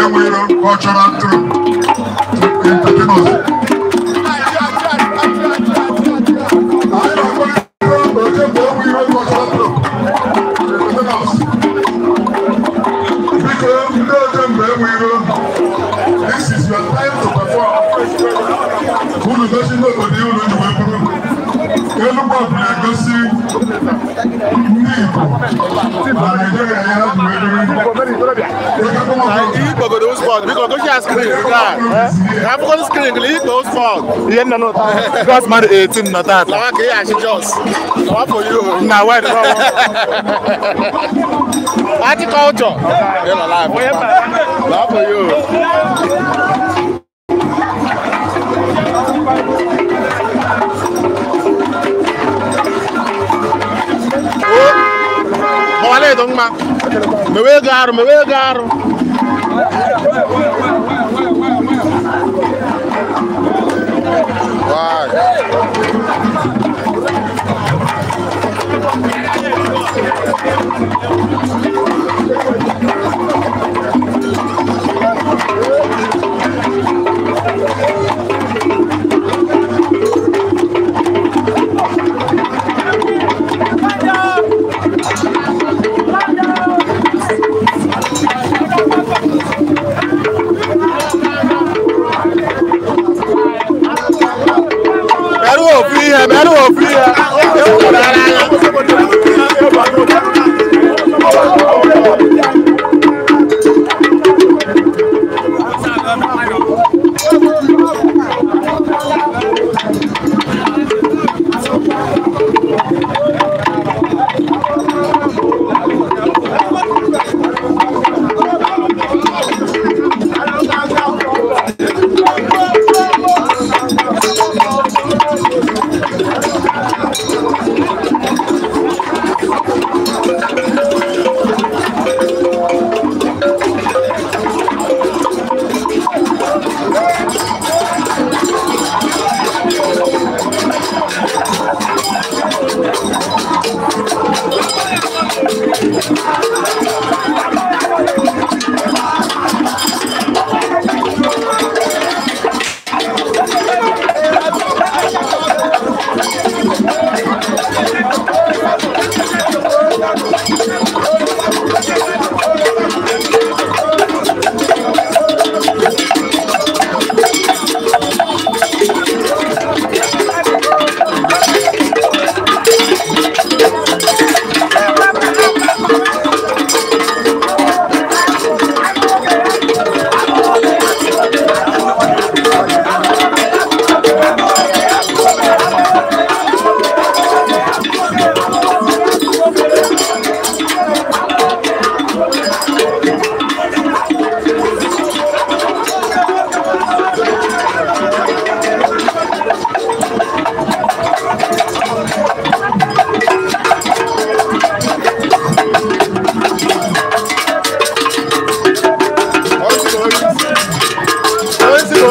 Enwiro Cultural Troupe to entertain us. Anyị na-akpọlite Ojemba Enwiro Cultural Troupe to entertain us. Biko, ndị Ojemba Enwiro, this is your time to perform. Unu gosi ndị obodo unu ji wee bụrụ. Enugwu na-egosi ndị Igbo na Naịjirịa ya ha ji wee bụrụ. Ikpogodo sport biko gosi ya screen nke a. Ka afụgodo screen gị ikpo sport. Ihe nna nọ God's mmadụ 18 nọ tata. Lawa ka ị achị Jos. Lawa for you. Na wed. Agriculture. You're alive. Lawa for you. Mawale ito mma. Mewe ego arụ, mewe ego arụ. Why? Bịara ofu ihe,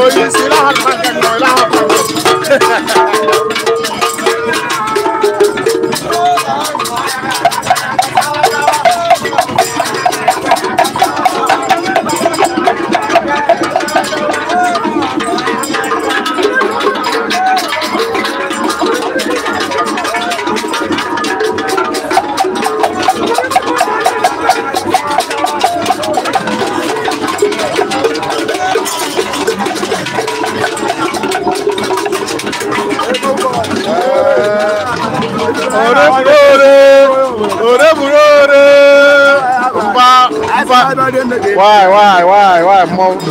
Onye isi ịlahụ nke nọ ịlahụ. Why, why, more, why?